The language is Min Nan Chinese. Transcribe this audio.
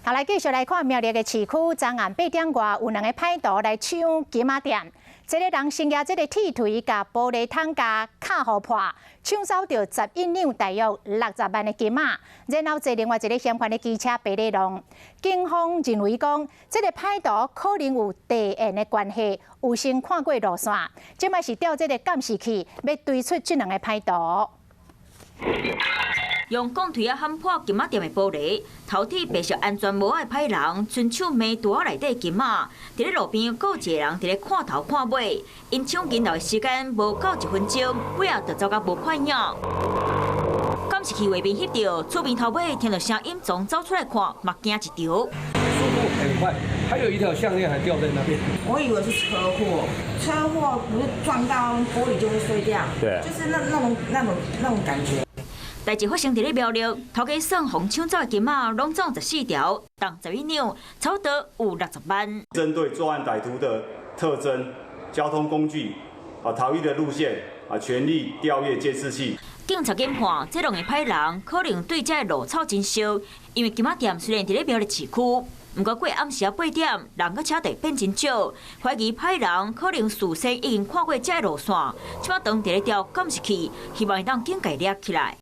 好，來繼續來看苗栗的市區，昨暗8點外有兩个歹徒來搶金仔店，一个人先舉這个鐵錘共玻璃窗共敲予破，搶走著11兩大約60萬的金仔，然後坐另外一个嫌犯的機車爬咧浪。警方認為講，這个歹徒可能有地緣的關係，有先看過路線，這擺是調這个監視器，欲追出這兩个歹徒。用鋼錘仔撼破金仔店的玻璃，頭戴白色安全帽的歹人，伸手摸袋仔內底金仔，佇咧路邊閣有一个人佇咧看頭看尾，𪜶搶銀佬的時間無夠一分鐘，尾仔就走甲無看影。監視器畫面翕著，厝邊頭尾聽著聲音從走出來看，嘛驚一趒。速度很快，還有一條項鏈還掉在那邊。我以為是車禍，車禍不是撞到玻璃就會碎掉，對，就是那種感覺。代誌發生佇咧苗栗，頭家算予搶走的金仔，攏總14條，重11兩，差不多有60萬。針對作案歹徒的特徵、交通工具、逃逸的路線全力調閱監視器。警察研判，這兩个歹人可能對這个路草真熟，因為金仔店雖然佇咧苗栗市區，毋過過暗時仔8點，人佮車就會變真少，懷疑歹人可能事先已經看過這个路線，這擺當佇咧調監視器，希望會當緊共掠起來。